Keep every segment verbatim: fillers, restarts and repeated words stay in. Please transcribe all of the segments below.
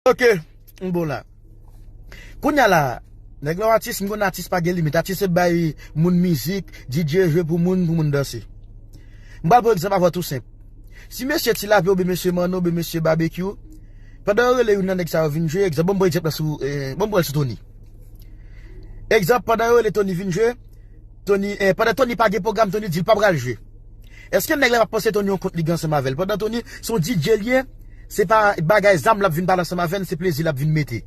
Ok, m bon la. Kounye a la, nèg la w atis, m konn atis pa gen limit. Atis se bay moun mizik, D J jwe pou moun, pou moun danse. M pral pran egzanp avè w tou senp. Si mesye Ti Lapli oubyen mesye Manno oubyen mesye Babekyou, pandan yo rele youn nan nèg sa yo vin jwe, egzanp, ban m pran egzanp la sou, eh, ban m pran l sou Tony. Egzanp, pandan yo rele Tony vin jwe, Tony, eh, pandan Tony pa gen pwogram, Tony di l pa pral jwe. Èske nèg la p ap panse Tony yon kont li gen ansanm avè l? Pandan Tony, se yon D J li ye, se pa bagay zam l ap vin pale ansanm avè l, se plezi l ap vin mete.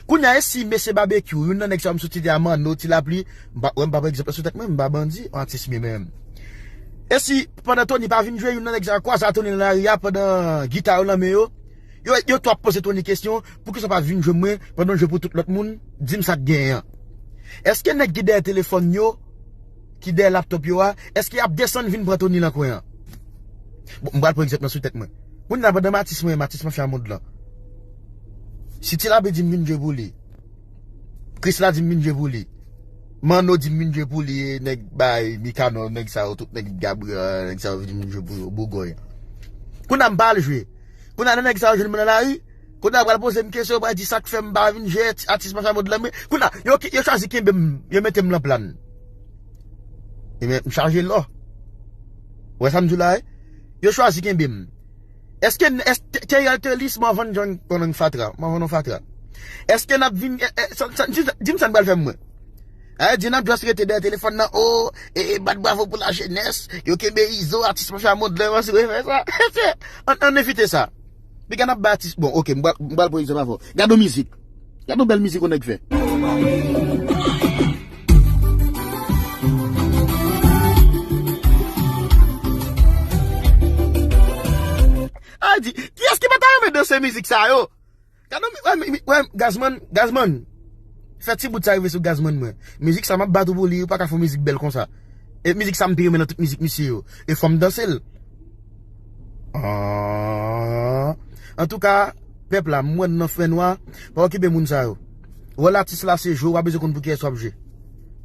Kounye a, e si mesye Babekyou, youn nan nèg sa yo m sot site a, Manno, Ti Lapli, m pa, wè, m pa pran egzanp sou tèt mwen, m pa bandi, atis m ye menm. E si pandan Tony pa vin jwe, youn nan nèg sa yo kwaze a Tony nan lari a pandan gita yo nan men yo, yo, yo tou ap poze Tony kesyon, poukisa w pa vin jwe mwen pandan w jwe pou tout lòt moun, di m sa k genyen an. Èske nèg ki dèyè telefòn yo, ki dèyè laptòp yo a, èske y ap desann vin pran Tony nan kwen an? Bon, m pral pran egzanp nan sou tèt mwen. Kounye a pandan m atis mwen, m atis mafya mond lan. Si Ti Lapli di m vin jwe pou li, Krisla di m vin jwe pou li, Manno di m vin jwe pou li, e nèg bay, Mikanò, nèg sa yo, tout nèg Gabriel, nèg sa yo di m vin jwe pou yo, Bougòy. Kounye a m pa al jwe. Kounye a lè nèg sa yo jwenn mwen nan lari, kounye a yo pral poze m kesyon, yo pral di sa k fè m pa vin jwe, atis mafya mond lan, men kounye a yo, yo chwazi kenbe m, yo mete m nan plan. Ebyen, m chaje lò. Ou wè sa m di w la, wi? Yo chwazi kenbe m. Èske, èske Theriel Thelis, Marvin John, konnen fatra, Marvin non fatra. Èske n ap vin, e, e, sa, sa, di, di m sa n pral fè mwen. Ayè di n ap just rete dèyè telefòn nan, o, e, e, bat bravo pou lajenès, yo kenbe Izo, atis mafya mond lan, yo refè sa. Ann, ann evite sa. Piga n ap bay atis, bon, ok, m pral, m pral pran egzanp avè w. Gade yon mizik. Gade yon bèl mizik yon nèg fè. A di, kiyès ki pa ta renmen danse mizik sa yo? Gade yon mi-, wè, mi-, mi-, wè, Gazman, Gazman. Fè ti bout sa rive sou Gazman mwen. Mizik sa m ap bat ou pou li, ou pa ka fè yon mizik bèl konsa. E mizik sa m pi renmen nan tout mizik misye yo. E fò m danse l. Ah. Antouka, pèp la, m wè n nan fè nwa, pa okipe moun sa yo. Wòl atis la se jwe, w pa bezwen konn pou kiyès w ap jwe.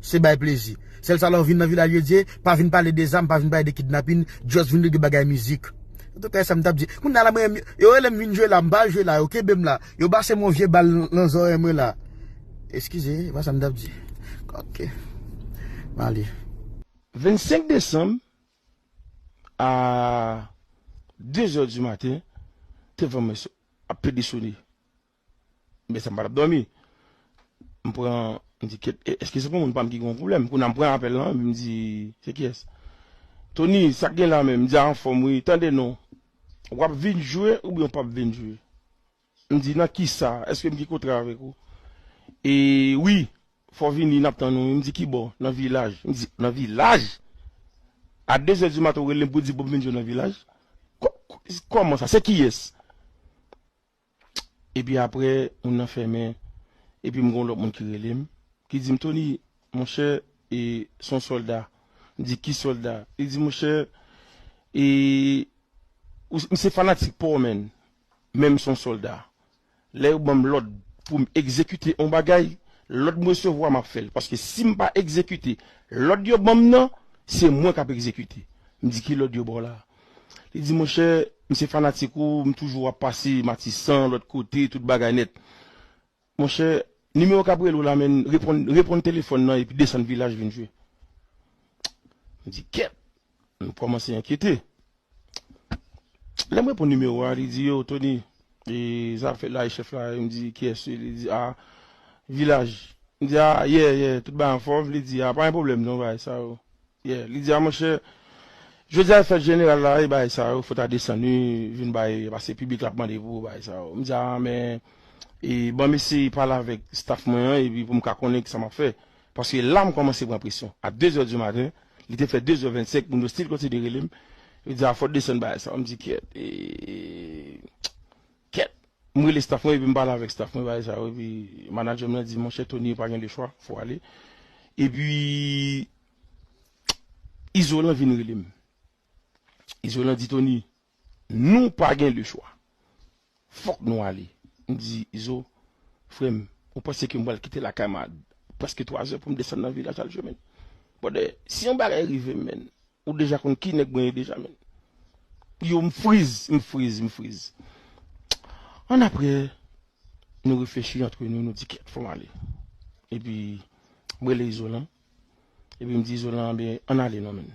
Se bay plezi. Sèl sa lè w vin nan Vilaj de Dye, pa vin pale de zam, pa vin pale de kidnapin, just vin regle bagay mizik. Antouka, e sa m t ap di. Kounye a la, mwen, yo rele m vin jwe la, m pa al jwe la, yo kenbe m la, yo pase m yon vye bal nan zòrèy mwen la. Eskize, e pa sa m t ap di. Ok. M ale. Vennsenk desanm, a de zè di maten, telefòn mwen so-, ap pede sone. Men sa m pa t ap dòmi. M pran, m di, "Kèt, e, èske se pou moun pa m ki gen yon pwoblèm?" Kounye a m pran apèl lan, epi m di, "Se kiyès?" "Tony, sa k gen la menm?" M di, "A, anfòm wi, tande non. W ap vin jwe oubyen w p ap vin jwe?" M di, "Nan kisa? Èske m gen kontra avèk ou?" "E wi, fò w vini, n ap tann ou wi." M di, "Ki bò?" "Nan Vilaj." M di, "Nan Vilaj? A de zè di maten w rele m pou di pou m vin jwe nan Vilaj? Kò-, kò-, kòman sa? Se kiyès?" Epi apre, moun nan fèmen. Epi m gen yon lòt moun ki rele m, ki di m, "Tony, monchè, e, se yon sòlda." M di, "Ki sòlda?" Li di, "Monchè, e, ou, m se fanatik pa w, menn. Men m se yon sòlda. Lè yo ban m lòd pou m egzekite yon bagay, lòd m resevwa, m ap fè l. Paske si m pa egzekite lòd yo ban m nan, se mwen k ap egzekite." M di, "Ki lòd yo ba w la?" Li di, "Monchè, m se fanatik ou, m toujou ap pase Matisan, lòt kote, tout bagay nèt. Monchè, nimewo k ap rele w la, menn, reponn, reponn telefòn nan epi desann Vilaj vin jwe." M di, "Kèt!" M kòmanse enkyete. Lè m reponn nimewo a, li di, "Yo, Tony, e, sa fèt la, e chèf la?" M di, "Kiyès?" Li di, "A, Vilaj." M di, "A, yeah, yeah, tout bagay anfòm?" Li di, "A, pa gen pwoblèm non, bagay sa yo." Yeah, li di, "A, monchè, jodi a se fèt jeneral la, e bagay sa yo, fò w ta desann wi, vin bay, paske piblik la ap mande pou ou, bagay sa yo." M di, "A, men, e, ban m eseye pale avèk staff mwen an, epi pou m ka konnen kisa m ap fè. Paske la, m kòmanse pran presyon." A de zè di maten, li te fè de zè vennsenk, moun yo still kontinye rele m. Yo di, "A, fò w desann bagay sa yo." M di, "Kèt, e, kèt." M rele staff mwen, epi m pale avèk staff mwen, bagay sa yo, epi manadjè m nan di, "Monchè Tony, pa gen lechwa, fò w ale." Epi, Izolan vin rele m. Izolan di, "Tony, nou pa gen lechwa. Fòk nou ale." M di, "Izo, frè m, ou panse ke m pral kite lakay m a prèske twazè pou m desann nan Vilaj al jwe, menn? Brother, si yon bagay rive m, menn, ou deja konn ki nèg mwen ye deja, menn." Yo, m friz, m friz, m friz. Annapre, Nou reflechi antre nou, nou di, "Kèt, fò m ale." Epi, m rele Izolan. Epi, m di, "Izolan, ben, ann ale non, menn."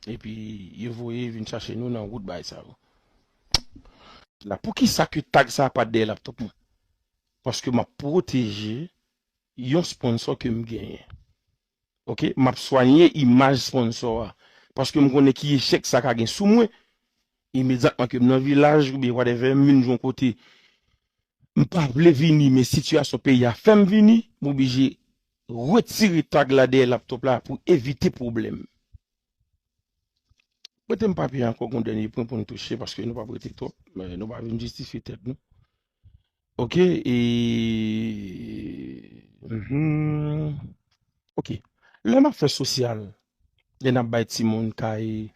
Epi, yo voye vin chache nou nan wout bagay sa yo. La, poukisa ke tag sa a pa t dèyè laptop mwen? Paske m ap pwoteje yon sponsor ke m genyen. Oke, m ap swanye imaj sponsor a. Paske m konnen ki echèk sa ka gen sou mwen. Imedyatman ke m nan vilaj oubyen whatever, m vin jwenn kote m pa vle vini, men sitiyasyon peyi a fè m vini, m oblije retire tag la dèyè laptop la pou evite pwoblèm. Prete m papye ankò, gon dènye pwen pou n touche, paske nou p ap rete twòp, men nou pa vin jistifye tèt nou. Oke, e, mhm. Oke. Lè n ap fè sosyal, lè n ap bay timoun kay,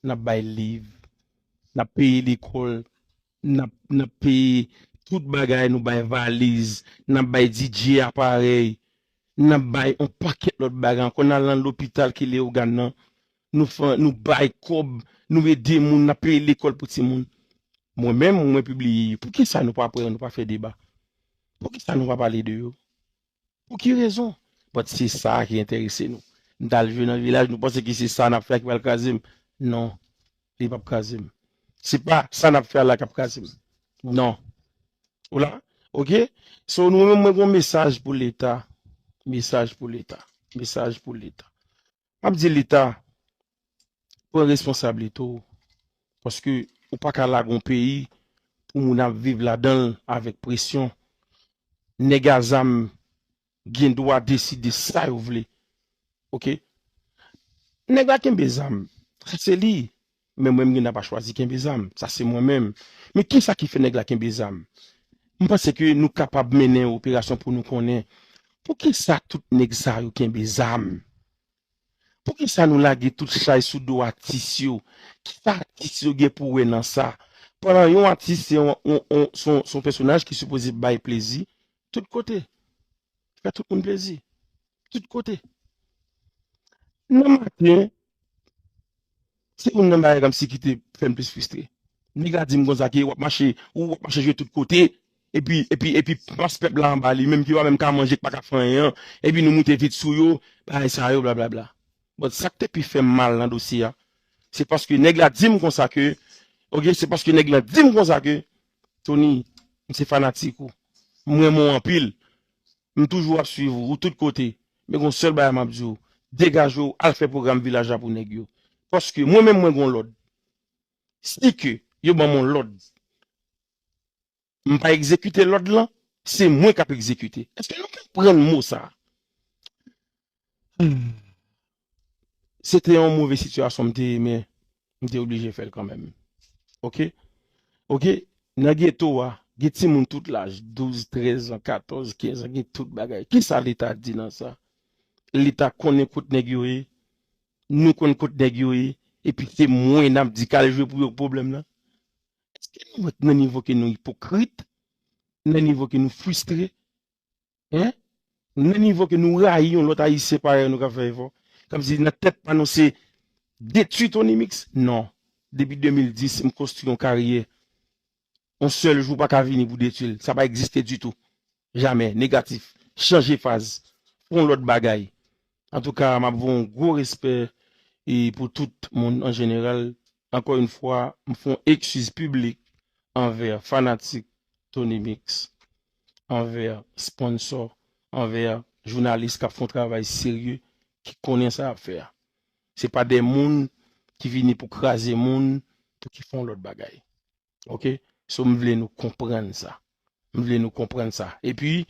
n ap bay liv, n ap peye lekòl, n ap, n ap peye tout bagay, nou bay valiz, n ap bay D J aparèy, n ap bay yon pakèt lòt bagay ankò, n al nan lopital ki Leyogàn nan, nou fè, nou bay kòb, nou ede moun, n ap peye lekòl pou timoun. Mwen menm, mwen pibliye yo. Poukisa nou pa pran, nou pa fè deba? Poukisa nou pa pale de yo? Pou ki rezon? But se sa ki enterese nou. M t al jwe nan vilaj, nou panse ke se sa n ap fè a ki pral kraze m? Non, li p ap kraze m. Se pa sa n ap fè a la k ap kraze m. Non. Ou la? Oke? So, nou menm, mwen gon mesaj pou Leta. Mesaj pou Leta. Mesaj pou Leta. M ap di Leta, pran responsablite w. Paske ou pa ka lage yon peyi pou moun ap viv ladan l avèk presyon. Nèg a zam gen dwa deside sa yo vle. Oke? Nèg la kenbe zam. Sa se li. Men mwen, m gen dwa pa chwazi kenbe zam. Sa se mwen menm. Men kisa ki fè nèg la kenbe zam? M panse ke nou kapab mennen operasyon pou nou konnen poukisa tout nèg sa yo kenbe zam. Poukisa nou lage tout chay sou do atis yo? Kisa atis yo gen pou wè nan sa? Pandan yon atis se yon, yon, yon, se yon, se yon pèsonaj ki sipoze bay plezi tout kote. Fè tout moun plezi. Tout kote. Nan maten, se youn nan bagay kòmsi ki te fè m plis fristre. Nèg la di m konsa ke w ap mache, ou w ap mache jwe tout kote, epi, epi, epi mas pèp la anba li, menm ki pa menm ka manje, ki pa ka fè anyen an, epi nou moute vit sou yo, bagay sa yo, blablabla. Bon, sa k te pi fè m mal nan dosye a, se paske nèg la di m konsa ke, oke, se paske nèg la di m konsa ke, Tony, m se fanatik ou. M renmen w anpil. M toujou ap swiv ou, ou tout kote. Men gon sèl bagay m ap di w, degaje w, al fè pwogram vilaj la pou nèg yo. Paske mwen menm mwen gon lòd. Si ke yo ban m yon lòd, m pa egzekite lòd lan, se mwen k ap egzekite. Èske nou konprann mo sa a? Se te yon move sitiyasyon m te ye, men m te oblije fè l kanmenm. Oke? Oke? Nan geto a, gen timoun tout laj, douz, trèz an, katòz, kenz an, gen tout bagay. Kisa Leta di nan sa? Leta konnen kot nèg yo ye, nou konn kot nèg yo ye, epi se mwen n ap di k al jwe pou yo pwoblèm nan? Èske nou wè nan nivo ke nou ipokrit, nan nivo ke nou fristre, en? Nan nivo ke nou rayi yon lòt Ayisyen parèy nou k ap fè efò? Kòmsi nan tèt pa nou se detwi Tony Mix? Non. Depi de mil dis, m konstwi yon karyè. Yon sèl jou pa ka vini pou detwi l. Sa pa egziste ditou. Jamè. Negatif. Chanje faz. Fè yon lòt bagay. Antouka, m ap voye yon gwo respè e pou tout moun an jeneral. Ankò yon fwa, m fè yon eskiz piblik anvè fanatik Tony Mix, anvè sponsò, anvè jounalis k ap fè yon travay serye, ki konnen sa y ap fè a. Se pa de moun ki vini pou kraze moun, pou ki fè yon lòt bagay. Oke? So, m vle nou konprann sa. M vle nou konprann sa. Epi,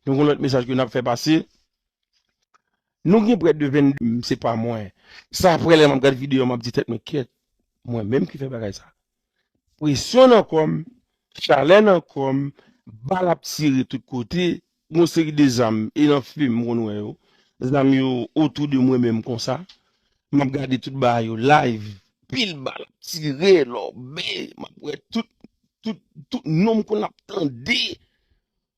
nou gon lòt mesaj ke n ap fè pase. Nou gen prè de vennde, se pa mwen. Sa apre lè m ap gad videyo, m ap di tèt mwen, "Kèt, mwen menm ki fè bagay sa." Presyon nan kò m, chalè nan kò m, bal ap tire tout kote, gon seri de zam, e nan fim m konn wè yo. Zam yo otou de mwen menm konsa. M ap gade tout bagay yo live. Pil bal ap tire, lòbe, m ap wè tout, tout, tout non m konn ap tande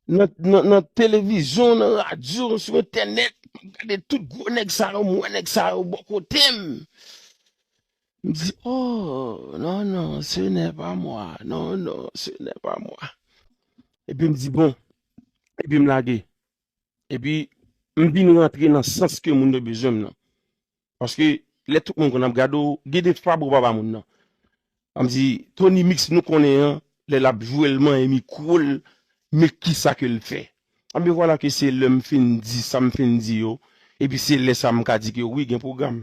nan, nan, nan televizyon, nan radyo, sou entènèt, m ap gade tout gwo nèg sa yo, m wè nèg sa yo bò kote m. M di, "Oh, non, non, ce n'est pas moi. Non, non, ce n'est pas moi." Epi m di, "Bon, epi m lage. Epi, m vin rantre nan sans ke moun yo bezwen m nan. Paske, lè tout moun konn ap gade w, gen de fwa bro pa ba moun nan. An m di, Tony Mix nou konnen an, lè l ap jwe l manyen mikwo l, men kisa ke l fè. Anben vwala ke se lè m fin di sa m fin di yo, epi se lè sa m ka di ke wi, gen pwogram.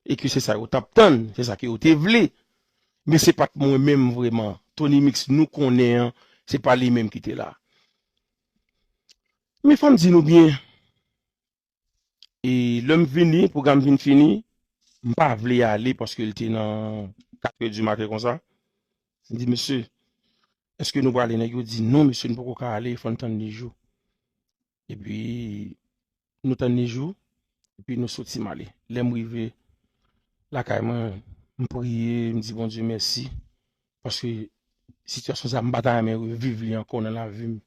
E ke se sa yo t ap tann, se sa ke yo te vle. Men se pa t mwen menm vrèman. Tony Mix nou konnen an, se pa li menm ki te la. Men fò m di nou byen, e lè m vini, pwogram vin fini, m pa vle ale paske l te nan katrè di maten konsa. M di, mesye, èske nou prale? Nèg yo di, non, mesye, nou poko ka ale, fò n tann li jou. Epi, nou tann li jou, epi nou soti m ale. Lè m rive lakay mwen, m priye, m di Bondye mèsi, paske sitiyasyon sa a, m pa ta renmen reviv li ankò nan lavi m.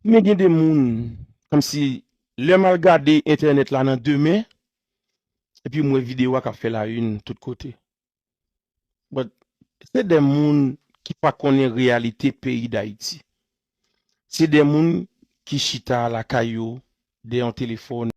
Men gen de moun, kòmsi lè m al gade entènèt la nan demen, epi m wè videyo a k ap fè la une tout kote. But, se de moun ki pa konnen reyalite peyi Dayiti. Se de moun ki chita lakay yo, dèyè yon telefòn,